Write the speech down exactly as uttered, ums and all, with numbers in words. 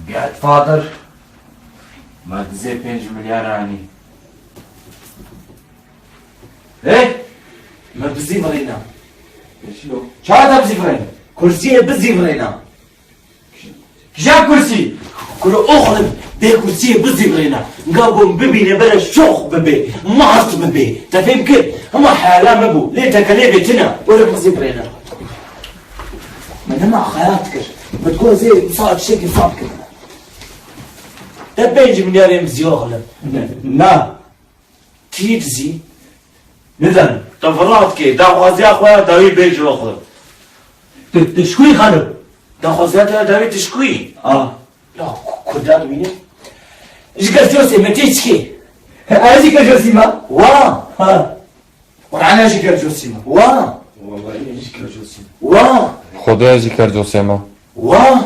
Godfather, me dizê pênc milyar anî. Hey! Me bizî virêna. Çawa te bizî virêna? Kursiyê bizî virêna. Kija kursî? Kuro oxlim, dê kursiyê bizî virêna. Nga bûm bibîne bere şox bibe, mast bibe. Te fêm kir? Hema heyala me bû. Lê tekelê bê tune. Were bizî virêna. Me nema xeyal dikir. Me digot ez ê wisa tiştekî saf bikim. Te pênc milyarên bizî oxlim. Na. Kî dizî? Nizanim. Te vira dikê. Daxwaziya xwe ya dawî bêje oxlim. Tu, tu şikûyî xalo? Daxwaziya te ya dawî tu şikûyî? A. La, ku-, kurda dibîne. Ji Gercosê me tê çikê? Ez ji Gercosî me. Wa. Ha. Qur'ana ji Gercosî me. Wa. Wallahî ji Gercosî me. Wa. Xwedê ji Gercosê me. Wa.